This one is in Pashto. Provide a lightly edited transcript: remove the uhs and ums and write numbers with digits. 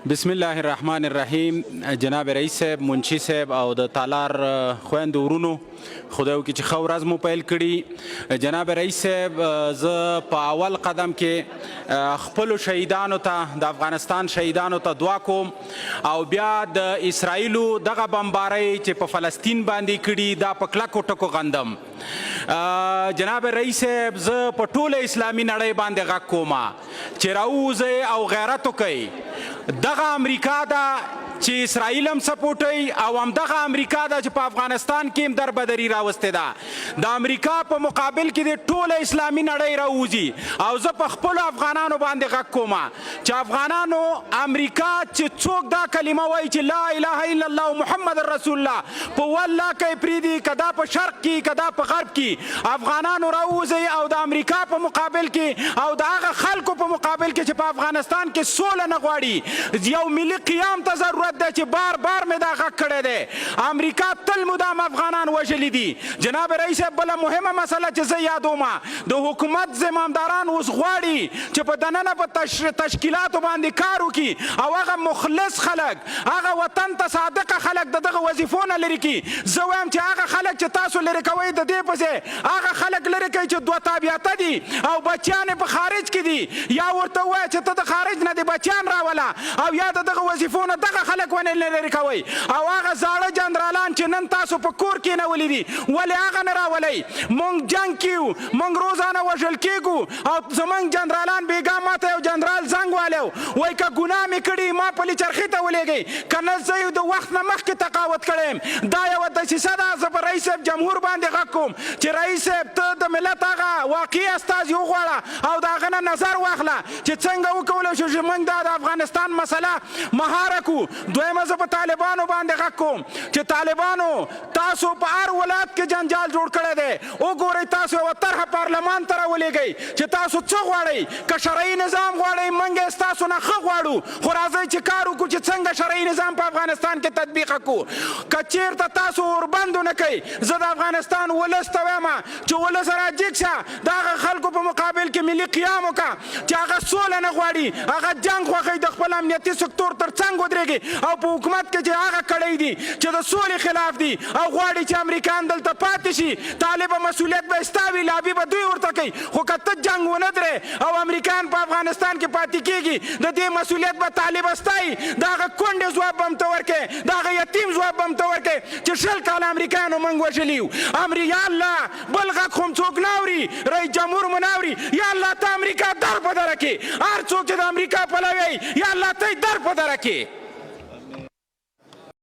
بسم الله الرحمن الرحیم. جناب رئیس صاحب، منشي صاحب او د تالار خویندو ورونو، خدای وکړي چې ښه ورځ مو پیل کړي. جناب رئیس صاحب، زه په اول قدم کې خپلو شهیدانو ته، د افغانستان شهیدانو ته دعا کوم او بیا د اسراییلو دغه بمبارۍ چې په فلسطین باندې کړي، دا په کلکو ټکو غندم. جناب رئیس صاحب، زه په ټوله اسلامي نړۍ باندې غږ کوم چې راووځئ او غیرت وکړئ. دغه امریکا ده چې اسرائیل هم سپورټوي او هم دغه امریکا ده چې په افغانستان کې هم دربدري راوستې ده. د امریکا په مقابل کې د ټوله اسلامي نړۍ راووځي او زه په خپلو افغانانو باندې غږ کوم چې افغانانو، امریکا چې څوک دا کلمه وایي چې لا اله الا الله محمد رسول الله، په والله که یې پرېږدي، که دا په شرق کې، که دا په غرب کې، افغانانو راووځئ او د امریکا په مقابل کې او د هغه خلکو په مقابل کې چې په افغانستان کې سوله نه غواړي، یو ملي قیام ته ضرورت دی چې بار بار مې دا غږ کړی دی. امریکا تل مدام افغانان وژلي دي. جناب رئیس صاحب، بله مهمه مسله چې زه یادوم، د حکومت زمامداران اوس غواړي چې په دننه په تشکیلاتو باندې کار وکړي او هغه مخلص خلک، هغه وطن ته صادقه خلک د دغه وظیفو نه لرې کړي. زه وایم چې هغه خلک چې تاسو لرې کوئ، د دې په ځای هغه خلک لرې کوي چې دوه تابعیته دي او بچیان یې په خارج کې دي. یا ورته ووایه چې ته د خارج نه دې بچیان راوله او یا د دغه وظیفو نه دغه خلک ولې نه لرې کوئ؟ او هغه زاړه جنرالان چې نن تاسو په کور کېنولي دي، ولې هغه نه راولئ؟ مونږ جنګ کې یو، مونږ روزانه وژل کېږو او زمونږ جنرالان، بېګا ماته یو جنرال زنګ والی وایي که ګناه مې کړي، ما پلي چرخي ته ولېږئ، که نه زه یې د وخت نه مخکې تقاعد کړی یم. دا یوه دسیسه ده. زه په رئیس صاحب جمهور باندې غږ کوم چې رئیس صاحب، ته د ملت هغه واقعي استازي وغواړه او د هغه نه نظر واخله چې څنګه وکولی شو چې موږ دا د افغانستان مسله مهاره کړو. دویمه، زه په طالبانو باندې غږ کوم چې طالبانو، تاسو په هر ولایت کې جنجال جوړ کړی دی. وګورئ، تاسو یوه طرحه پارلمان ته راولېږئ چې تاسو څه غواړئ. که شرعي نظام غواړئ، موږ یې ستاسو نه ښه غواړو، خو راځئ چې کار وکړو چې څنګه شرعي نظام په افغانستان کې تطبیق کړو. که چیرته تاسو اوربند ونه کوئ، زه د افغانستان ولس ته وایم چې ولس، را جګ شه، د هغه خلکو په مقابل کې ملي قیام وکړه چې هغه سوله نه غواړي، هغه جنګ خوښوي. د خپل امنیتي سکتور تر څنګ ودرېږي او په حکومت کې چې هغه کړۍ دي چې د سولې خلاف دي او غواړي چې امریکان دلته پاتې شي، طالب، مسؤلیت به ستا وي، لابي به دوی ورته کوي، خو که ته جنګ ونه درې او امریکان په افغانستان کې پاتې کیږي، د دې مسؤلیت به طالب ستا وي. د هغه کونډې ځواب به هم ته ورکړې، د هغه یتیم ځواب به هم ته ورکړې چې 20 کاله امریکانو موږ وژلي یو. امری یا الله، بل غږ خو هم څوک نه اوري، رئیس جمهور مو نه اوري. یا الله، ته امریکا در په در کې. هر څوک چې د امریکا پلوی، یا الله، ته یې در په در کې.